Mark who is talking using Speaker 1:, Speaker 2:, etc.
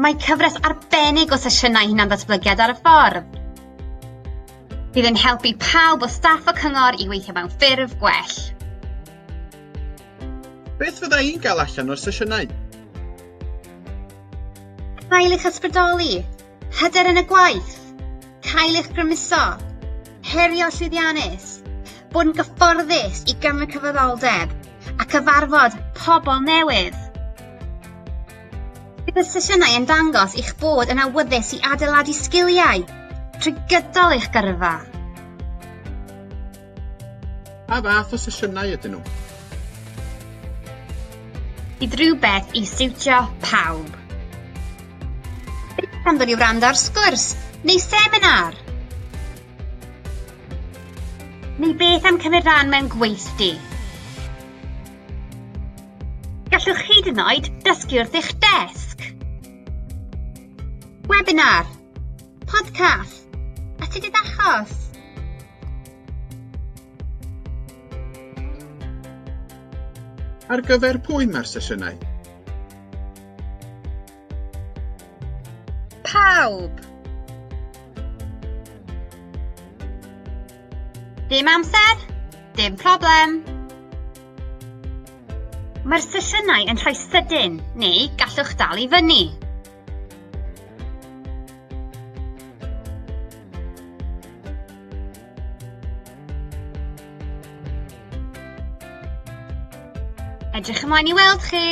Speaker 1: Mae cyfres arbennig o sesiynau hunanddatblygiad ar y ffordd. Bydd yn helpu pawb o staff y cyngor i weithio mewn ffurf gwell.
Speaker 2: Beth fydda i'n gael allan o'r sesiynau?
Speaker 1: Cael eich ysbrydoli, hyder yn y gwaith, cael eich grymuso, herio llwyddiannus, bod yn gyfforddus i gymryd cyfrifoldeb a cyfarfod pobl newydd. Bydd y sesiynau yn dangos eich bod yn awyddus i adeiladu sgiliau trwy gydol eich gyrfa.
Speaker 2: Pa fath o sesiynau ydyn nhw?
Speaker 1: Bydd rhywbeth i siwtio pawb. Beth am ddod i wrando ar sgwrs neu seminar? Neu beth am cymryd rhan mewn gweithdy? Gallwch hyd yn oed dysgu wrth eich desg. Webinar, podcast, astudiaeth achos.
Speaker 2: Ar gyfer pwy mae'r sesiynau?
Speaker 1: Pawb! Dim amser? Dim problem! Mae'r sesiynau yn rhoi sydyn, neu gallwch dal i fyny. Edrych ymlaen i weld chi!